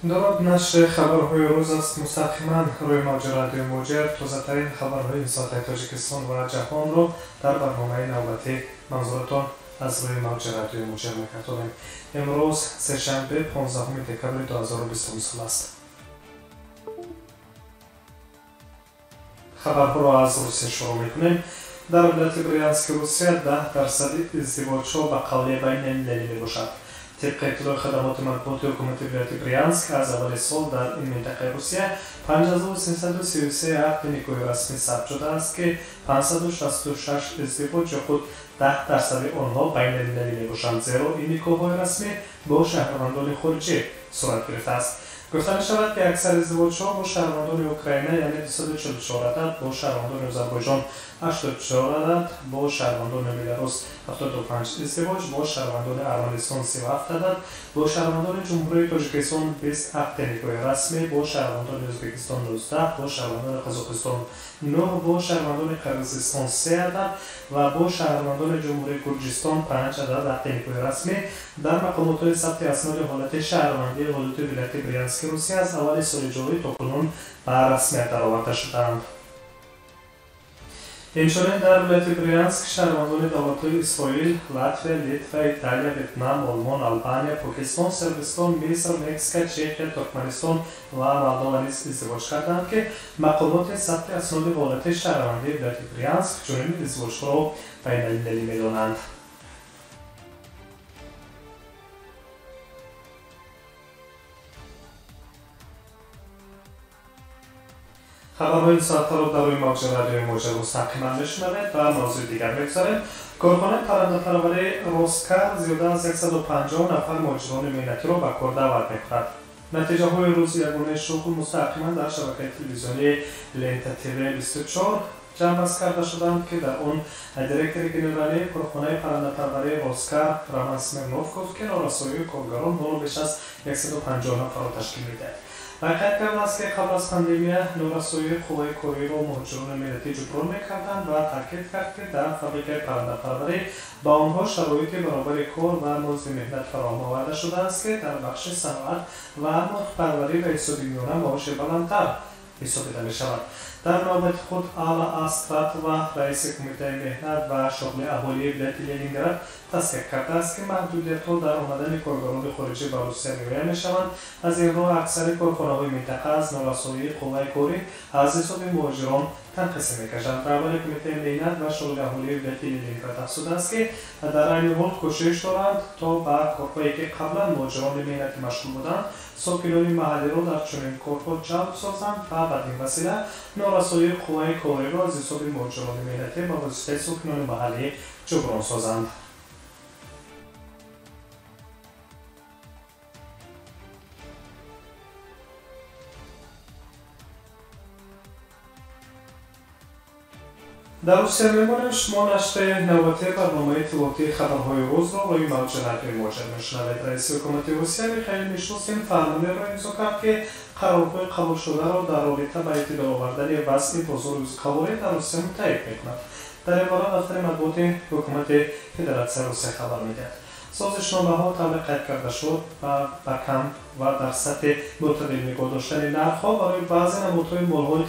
Дуруд, нашри хабарҳои рӯз аст мустақиман рӯи мавҷи радиои Муҳоҷир. Тозатарин хабарҳои ин соатаи Тоҷикистон ва ҷаҳонро дар барномаи навбатӣ манзуратон аз рӯи мавҷи радиои Муҳоҷир мегардонем. Имрӯз сешанбе 15 декабри 2020 сол аст. Хабарҳоро аз Русия шурӯъ мекунем. Дар вилояти Брянски Русия 10% издивоҷҳо ба қавли байналмилалӣ мебошад. Тибқи иттилои хадамоти матбуоти ҳукумати вилояти Брянск, аз аввали сол дар ин минтақаи Русия 5333 ақди никоҳи расмӣ сабт шудааст, ки 566 издивоҷ ё худ 10% онҳо байналмилалӣ мебошанд, зеро ин никоҳҳои расмӣ бо шаҳрвандони хориҷӣ сурат гирифтааст. Гуфта мешавад, ки аксар издивоҷҳо бо шаҳрвандони Украина, яъне 244 адад, бо шаҳрвандони Озарбойҷон 84 адад, бо шаҳрвандони Беларус 75 издивоҷ, бо шаҳрвандони Арманистон 37 адад, бо шаҳрвандони Ҷумҳурии Тоҷикистон 20 ақди никоҳи расмӣ, бо шаҳрвандони Ӯзбекистон 19, бо шаҳрвандони Қазоқистон 9, бо шаҳрвандони Қирғизистон 3 адад ва бо шаҳрвандони Ҷумҳурии Гурҷистон 5 адад ақди никоҳи расмӣ дар мақомотҳои сабти асноди ҳолати шаҳрвандии ҳудуди вилояти Брянски Русия аз аввали соли ҷорӣ то кунун ба расмият дароварда шудаанд. Инчунин дар вилояти Брянск шаҳрвандони давлатҳои Исроил, Латвия, Литва, Италия, Ветнам, Олмон, Албания, Покистон, Сербистон, Миср, Мексика, Чехия, Туркманистон ва Молдова низ издивоҷ карданд, ки мақомоти сабти асноди ҳолати шаҳрвандии вилояти Брянск чунин издивоҷҳоро байналмилалӣ медонанд. Хабарҳои соатҳоро дар рӯи мавҷи радиои Муҳоҷир мустақиман мешунавед ва мавзӯи дигар мегузарем. Корхонаи паррандапарварии Роскар зиёда аз 150 нафар муҳоҷирони меҳнатиро ба кор даъват мекунад. Натиҷаҳои рӯзи ягонаи шуғл мустақиман дар шабакаи телевизионии Лента ТВ 24 ҷамъбаст карда шуданд, ки дар он директори генералии корхонаи паррандапарварии Роскар Роман Смирнов гуфт, ки норасоии коргарон ҳоло беш аз 150 нафарро ташкил медиҳад. Ва қайд кардааст, ки қабл аз пандемия норасоии қувваи кориро муҳоҷирони меҳнатӣ ҷуброн мекарданд ва таъкид кард, ки дар фабрикаи паррандапарварӣ ба онҳо шароити баробари кор ва музди меҳнат фароҳам оварда шудааст, ки дар бахши саноат ва мурғпарварӣ ба ҳисоби миёна маоши баландтар ҳисобида мешавад. Дар навбати худ Алла Астратова, раиси кумитаи меҳнат ва шуғли аҳолии вилояти Ленинград, тасдиқ кардааст, ки маҳдудиятҳо дар омадани коргарони хориҷӣ ба Русия риоя мешаванд. Аз ин рӯ аксари корхонаҳои минтақа аз норасоии қувваи корӣ аз ҳисоби муҳоҷирон танқисӣ мекашанд. Раҳбари кумитаи меҳнат ва шуғли аҳолии вилояти Ленинград афзудааст, ки дар айни ҳол кӯшиш доранд, то ба корҳое ки қаблан муҳоҷирони меҳнатӣ машғул буданд, сокинони маҳаллиро дар чунин корҳо ҷалб созанд ва бад ин васила норасоии қувваи кориро аз ҳисоби муҳоҷирони меҳнатӣ ба воситаи сокинони маҳаллӣ ҷуброн созанд. Дар Русия мемонем. Шумо нашри навбатии барномаи иттилоотии хабарҳои рӯзро рӯи мавҷи радиои Муҳоҷир мешунавед. Раиси ҳукумати Русия Михаил Мишустин фармонеро имзо кард, ки қарорҳои қабулшударо дар робита ба эътидол овардани вазъи бозори узқаворӣ дар Русия муттаҳид мекунад. Дар ин бора дафтари матбуоти ҳукумати Федератсияи Русия хабар медиҳад. Созишномаҳо тавре қайд карда шуд ба кам ва дар сатҳи мӯътадил нигоҳ доштани нархҳо барои баъзе намудҳои молҳои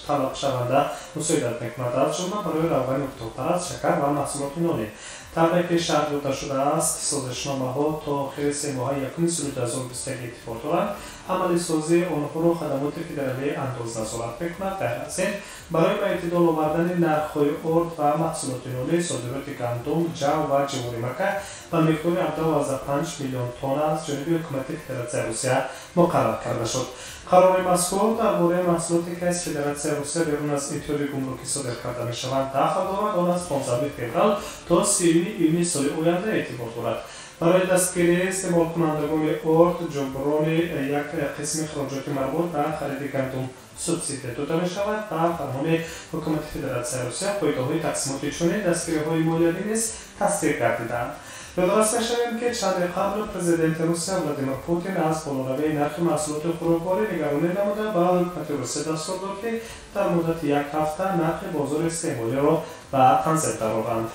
талабшаванда мусоидат мекунад, аз ҷумла барои равғани офтобпараст, шакар ва маҳсулоти нонӣ. Тавре ки шарҳ дода шудааст, созишномаҳо то охири семоҳаи якуми соли 2021 эътибор доранд. Амалисозии онҳоро хадамоти федералии андоз назорат мекунад. Ғайр аз ин, барои ба эътидол овардани нархҳои орд ва маҳсулоти нонӣ, содироти гандум, ҷав ва ҷувори мака ба миқдори 17,5 миллион тонна аз ҷониби ҳукумати Федератсияи Русия муқаррар карда шуд. Қарори мазкур дар бораи маҳсулоте, ки аз Федератсияи Русия берун аз иттиҳоди гумрукӣ содир карда мешаванд, дахл дорад. Он аз 15 феврал то 30 июни соли оянда эътибор дорад. Барои дастгирии истеъмолкунандагони орд, ҷуброни як қисми хироҷоти марбут ба хариди гандум субсидия дода мешавад. Ба фармони ҳукумати Федератсияи Русия қоидаҳои тақсимоти чунин дастгириҳои молиявӣ низ тасдиқ гардидаанд. Ёдрас мешавем, ки чанде қабл президенти Русия Владимир Путин аз болоравии нархи маҳсулоти хӯрокворӣ нигаронӣ намуда ба ҳукумати Русия дастур дод, ки дар муддати як ҳафта нархи бозори истеъмолиро ба танзим дароранд.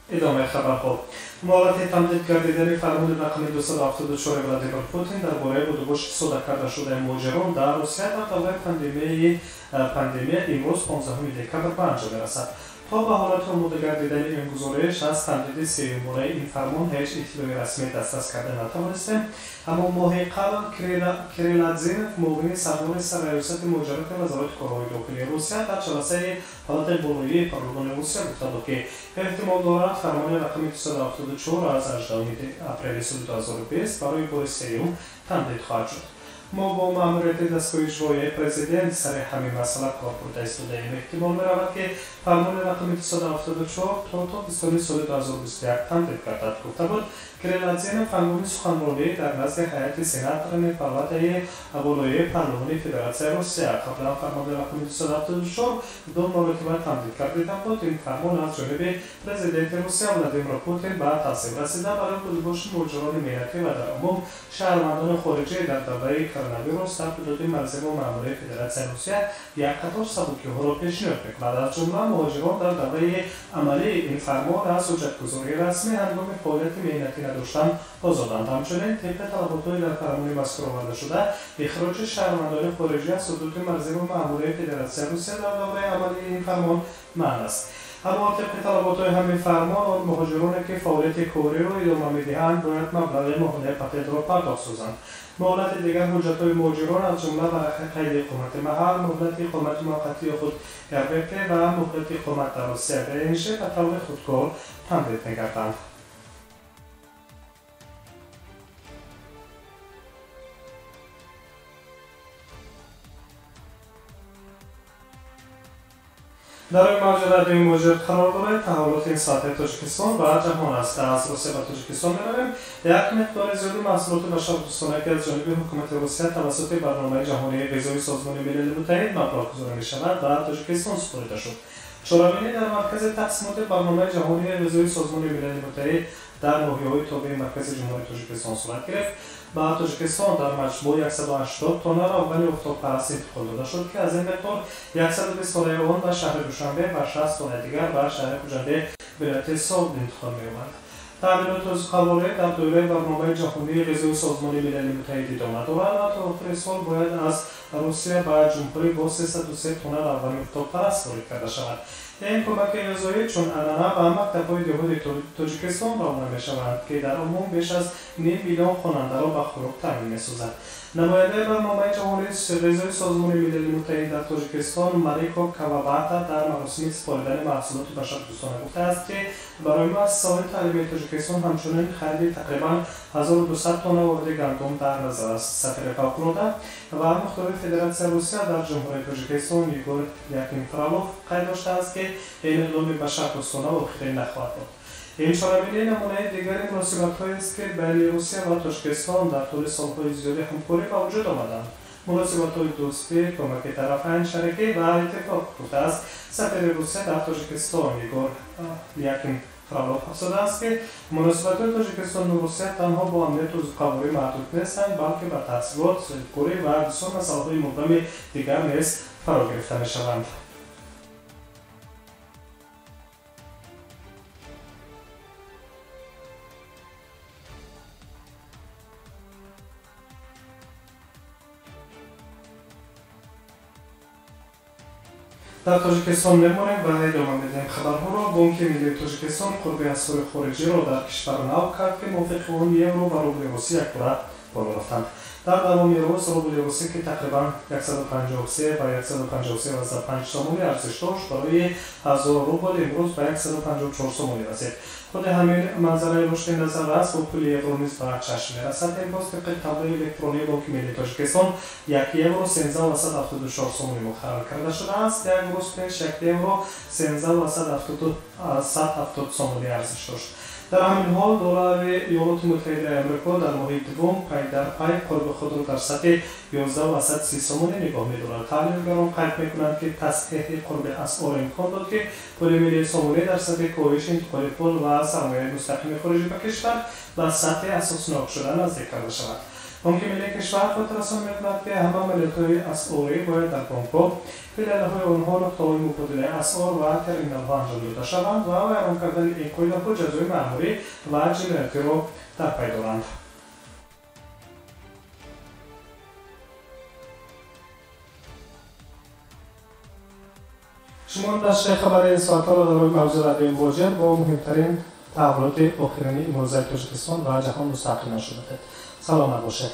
Идомаи хабарҳо. Муҳолати тамдид гардидани фармони рақами 274 Владимир Путин дар бораи будубоши сода карда шудаи муҳоҷирон дар Русия дар давраи пандемия имрӯз 15 декабр ба анҷом мерасад. То ба ҳолати омода гардидани ин гузориш аз тамдиди сеюмбораи ин фармон ҳеҷ иттилои расмӣ дастрас карда натавонистем, аммо моҳи қабл Кирилл Адзинов, муовини сардори Раёсати муҳоҷирати Вазорати корҳои дохилии Русия, дар ҷаласаи палатаи болоии парлумони Русия гуфта буд, ки эҳтимол дорад фармони рақами 274 аз 18 апрели соли 2020 барои бори сеюм тамдид хоҳад шуд. Мо бо маъмурияти дастгоҳи иҷроияи президент сари ҳамин масъала кор бурда истодаем. Эҳтимол меравад, ки фармони рақами 274 то тобистони соли 2021 тамдид гардад, гуфта буд Кирилл Адзинов ҳангоми суханронӣ дар назди ҳайати сенаторани палатаи болоии парлумони Федератсияи Русия. Қаблан фармони рақами 274 ду маротиба тамдид гардида буд. Ин фармон аз ҷониби президенти Русия Владимир Путин ба тасвиб расида барои будубоши муҳоҷирони меҳнатӣ ва дар умум шаҳрвандони хориҷӣ дар давраи коронавирус дар ҳудуди марзиву маъмурияи Федератсияи Русия як қатор сабукиҳоро пешниҳод мекунад. Аз ҷумла муҳоҷирон дар давраи амалии ин фармон аз ҳуҷҷатгузории расмӣ ҳангоми фаъолияти меҳнатӣ надоштан озоданд. Ҳамчунин тибқи талаботҳои дар фармони мазкур оварда шуда, ихроҷи шаҳрвандони хориҷӣ аз ҳудуди марзиву маъмурияи Федератсияи Русия дар давраи амалии ин фармон манъ аст. Аммо тибқи талаботҳои ҳамин фармон, он муҳоҷироне ки фаъолияти кориро идома медиҳанд, бояд маблағи моҳонаи патентро пардохт созанд. Муҳлати дигар ҳуҷҷатҳои муҳоҷирон, аз ҷумла варақаи қайди иқомати маҳал, муҳлати иқомати муваққатӣ ё худ РВП ва муҳлати иқомат дар Русия ВНЖ ба таври худкор тамдид мегарданд. Дар рӯи мавҷи радиои Муҳоҷир қарор доред. Таҳаввулоти ин соатаи Тоҷикистон ва ҷаҳон аст. Аз Русия ба Тоҷикистон меравем. Як миқдори зиёди маҳсулоти башардӯстона, ки аз ҷониби ҳукумати Русия тавассути барномаи ҷаҳонии ғизои Созмони Милали Муттаҳид маблағгузорӣ мешавад, ба Тоҷикистон супорида шуд. Чорабинӣ дар маркази тақсимоти барномаи ҷаҳонии ғизои Созмони Милали Муттаҳид дар ноҳияҳои тобеи маркази Ҷумҳурии Тоҷикистон сурат гирифт. Ба Тоҷикистон дар маҷмӯъ 180 тонна равғани офтобпараст интиқол дода шуд, ки аз ин миқдор 120 тоннаи он ба шаҳри Душанбе ва 60 тоннаи дигар ба шаҳри Хуҷанди вилояти Суғд интиқол меёбанд. Таъминоти озуқаворӣ дар доираи барномаи ҷаҳонии ғизои Созмони Милали Муттаҳид идома дорад ва то охири сол бояд аз Русия ба ҷумҳурӣ бо 303 тонна равғани офтобпараст ворид карда шавад. Ин кӯмаки ғизоӣ чун анъана ба мактабҳои деҳоти Тоҷикистон равона мешаванд, ки дар умум беш аз ним миллион хонандаро ба хӯрок таъмин месозад. Намояндаи барномаи ҷаҳонии ғизои Созмони Милали Муттаҳид дар Тоҷикистон Марико Кавабата дар маросими супоридани маҳсулоти башардӯстона гуфтааст, ки барои муассисаҳои таълимии Тоҷикистон ҳамчунин хариди тақрибан 1200 тонна ворди гандум дар назар аст. Сафири фавқулода ва мухтори Федератсияи Русия дар Ҷумҳурии Тоҷикистон Егор Яким Фролов қайд доштааст, ки ин иқдоми башардӯстона охирин нахоҳад буд. Ин чорабинӣ намунаи дигари муносибатҳоест, ки байни Русия ва Тоҷикистон дар тӯли солҳои зиёди ҳамкорӣ ба вуҷуд омаданд. Муносибатҳои дӯстӣ, кӯмаки тарафайн, шарикӣ ва иттифоқ, гуфтааст сафири Русия дар Тоҷикистон Егор Яким Фролов афзудааст, ки муносибатҳои Тоҷикистону Русия танҳо бо амнияту озуқаворӣ маҳдуд нестанд, балки ба таҳсилот, соҳибкорӣ ва бисёр масъалаҳои мубрами дигар низ фаро гирифта мешаванд. Дар Тоҷикистон мемонем ва идома медиҳем хабарҳоро. Бонки Миллии Тоҷикистон қурби асъори хориҷиро дар кишвар нав кард, ки мувофиқи он евро ва рубли русӣ якбора боло рафтанд. Дар давоми рӯз рубли русӣ, ки тақрибан 153 ва 153,5 сомонӣ арзиш дошт, барои 1000 рубл имрӯз ба 154 сомонӣ расид. Худи ҳамин манзараи рушди назар аст бо пули евро низ ба чашм мерасад. Имрӯз тибқи таблои электронии Бонки Миллии Тоҷикистон 1 евро 13,74 сомонӣ муқаррар карда шудааст. Як рӯз пеш 1 евро 13,70 сомонӣ арзиш дошт. Дар ҳамин ҳол доллари Иёлоти Муттаҳидаи Амрико дар моҳи дуввум пай дар пай қурби худро дар сатҳи 11,30 сомонӣ нигоҳ медорад. Таҳлилгарон қайд мекунанд, ки тасҳиҳи қурби асъор имкон дод, ки пули миллии сомонӣ дар сатҳи коҳиши интиқоли пул ва сармояи мустақими хориҷӣ ба кишвар ба сатҳи асоснок шуда наздик карда шавад. Бонки миллии кишвар хотиррасон мекунад, ки ҳама амалиётҳои асъорӣ бояд дар бонкҳо, филиалҳои онҳо, нуқтаҳои мубодилаи асъор ва терминалҳо анҷом дода шаванд ва вайрон кардани ин қоидаҳо ҷазои маъмурӣ ва ҷиноятиро дар пай доранд. Шумо нашри хабари ин соатҳоро дар рӯи мавҷи радиои Муҳоҷир бо муҳимтарин таҳаввулоти охирини имрӯзаи Тоҷикистон ва ҷаҳон мустақиман шунидед. Саломат бошед.